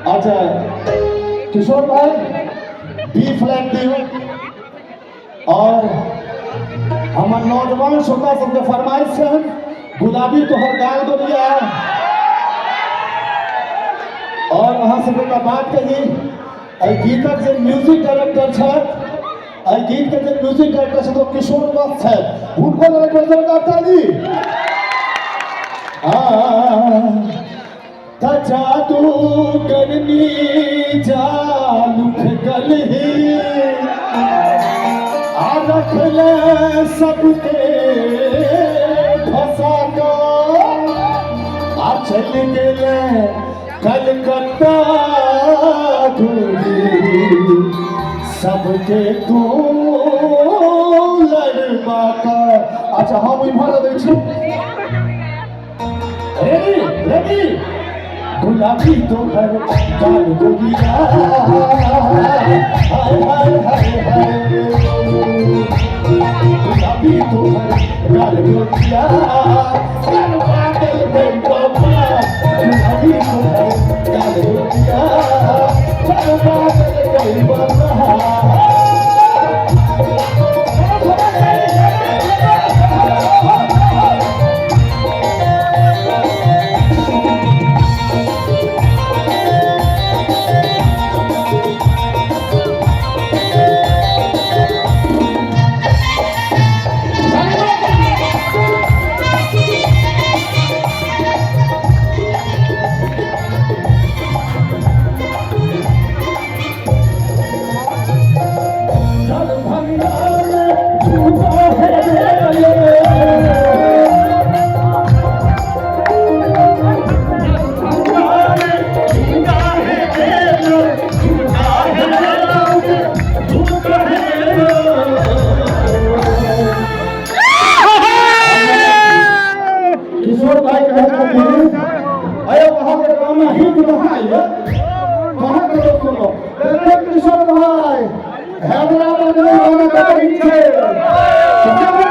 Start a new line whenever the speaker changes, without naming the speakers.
अच्छा किशोर भाई, B flat दियौ। और हमर नौजवान श्रोता सबके फरमाइश छनि, गुलाबी तोहर गाल गोरिया। और अहाँ सबके एकटा बात कही, एहि गीतक जे म्यूजिक डायरेक्टर छथि, एहि गीतके जे म्यूजिक डायरेक्टर छथि, ओ किशोर वत्स छथि। हुनको लेल एक बेर जोरदार ताली। त जादू करनी जालू फेकलही आ रखले सबके फंसा कऽ आ चलि गेले कलकत्ता घूरी, सबके तू लड़बा कऽ। अच्छा, हम इम्हर अबै छी। रेडी रेडी, गुलाबी तोहर गाल गोरिया, हाय हाय हाय हाय, गुलाबी तोहर गाल गोरिया, पागल गइल बाबा, गुलाबी तोहर गाल गोरिया, पागल गइल बाबा। किशोर भाई कहै छथिन, अरे अहाँके गाना हिट कहाँ ये, कहाँ कतौ सुनो। देखियौ किशोर भाई, हैदराबाद में गाना कतौ हिट छै।